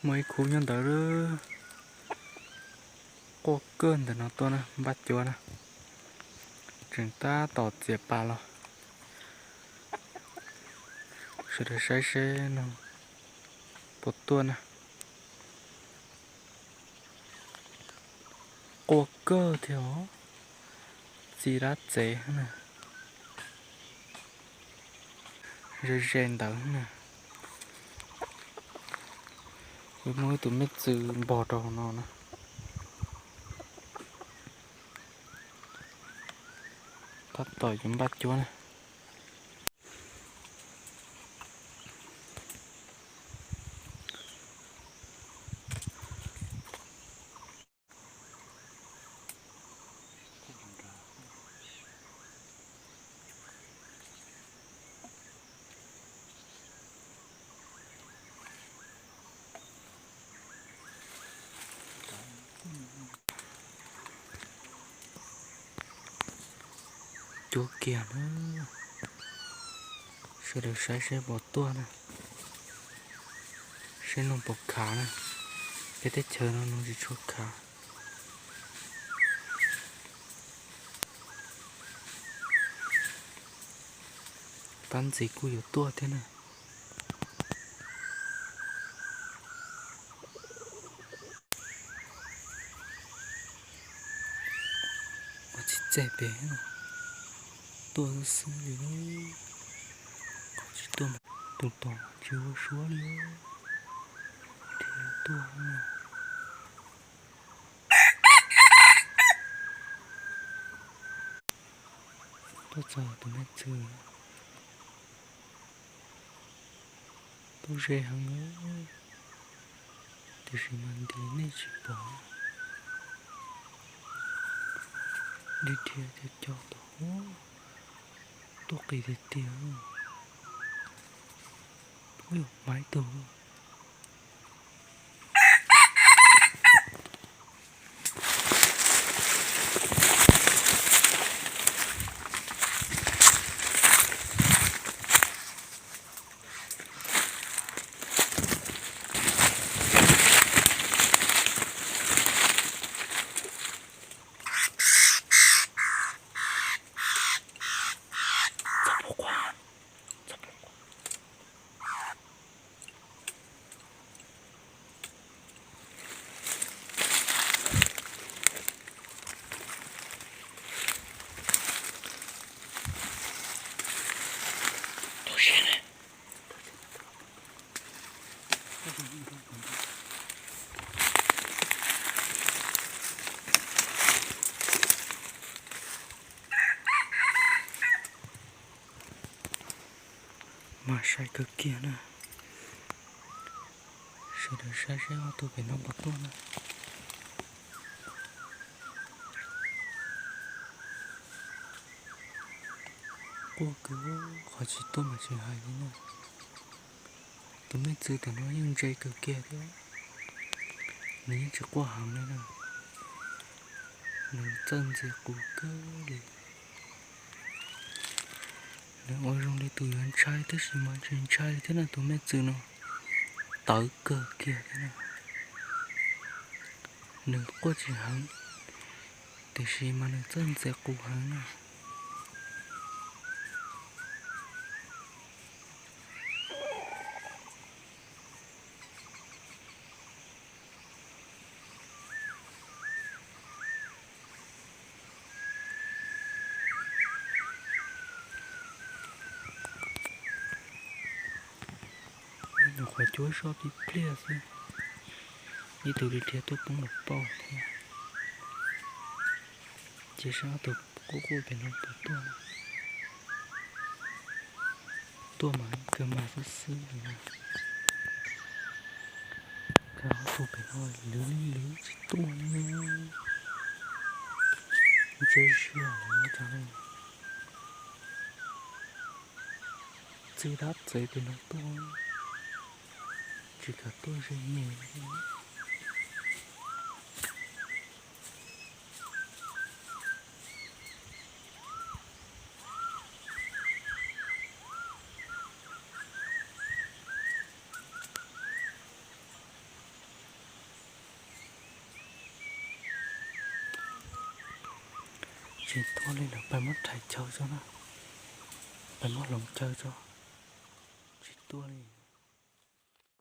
Muaj ib khub nyob ntawd, quaj kawg ntawm no tuaj na, npaj cuab na, tseem tab tom txiav pas los. Sawv daws saib seb no puas tuaj na. Quaj kawg thiab os, txi dab txev na, ze ze ntawd na. Muaj ib tus me txwv npog rau hauv no na. Tab tom yuav npaj cuab na. Cuab kiag na, sawv daws saib seb puas tuaj na, seb noog puas khav na. Peb teb chaws no noog tsis tshua khav. Tab ntxiv kuj yuav tuaj thiab na. Ua tsis txeg pem, tuaj xwb xwb li, qhov tsis tuaj mas tus tod tsis ua suab li, dhia tuaj. Tuaj txog tus me txwv, tuaj ze heev, tiam sis mas nti nej tsis pom. Dhia dhia co co tod, tuaj qis tiag tiag. Ub, yog mas ib tug. Mas sai kawg kiag na. Sawv daws saib seb ob tug pem no puas tuaj na. Quaj kawg, qhov tsis tuaj mas tsis hais li na. Tus me txwv tam no yeej ntse kawg kiag thiab, nws yeej tsis quaj heev li na. Nws txawj ntxias qus kawg li. Nws ua zoo li tus yuav ntshai tab sis mas tsis ntshai li thiab na, tus me txwv no tawv kawg kiag thiab na. Nws quaj tsis heev, tiam sis mas nws txawj ntxias qus heev na. Nyuam qhuav cuab soj tib pliag xwb, ib tug li dhia tuaj poob los pauj thiab. Ces saib ob tug quaj quaj pem no puas tuaj. Tuaj mas kawg mas xwb xwb li na. Kawg ob tug pem no lwv li lwv tsis tuaj li. Ntse siab lawm cas ne. Txij dab txev pem no tuaj, tsis kam tuaj ze me. Tsis tuaj li lawm, peb muab rhais chaw tso na, peb muab hloov chaw tso, tsis tuaj li.